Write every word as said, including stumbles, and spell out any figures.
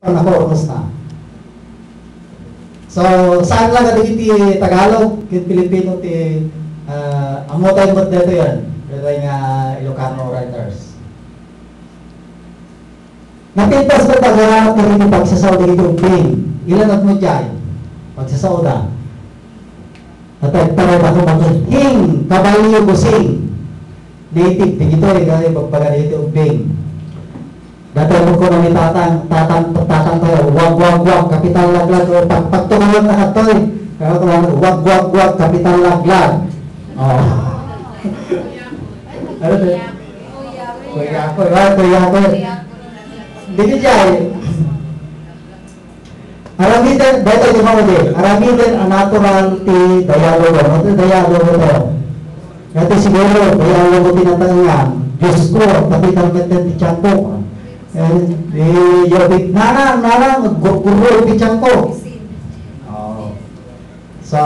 Panakornos na. So, saan lang kadagiti Tagalog ken Filipino ti, ah, ammotayo met daytoyen, daytoy nga Ilocano writers. Napintas met nga agaramat kadagiti pagsasao dagiti ubbing. Ilan met diay pagsasaoda? Natagtaraw ako mag-, hing, kabalyo, gusing. Native, dagitoy, kay pagbaga dagiti ubbing. Dati mo ko ni tatang, tatang, tatang tayo, wag, wag, wag, kapital laglag, o pag, pagtungayon na katoy. Kaya ko lang, wag, wag, wag, kapital laglag. Oh. Ano to? Kuya ko, ah, kuya ko. Dagiti diay. Aramiden, daytoy ti maudi. Aramiden a natural ti dialogo. Ano ti dialogo to? Dati siguro, dialogo ti nataengan. Diyos ko, agpatitan metten ti tiyanko. Eh, di, di, nanang, nanang, gurgurro ti tiyanko. Oh. So,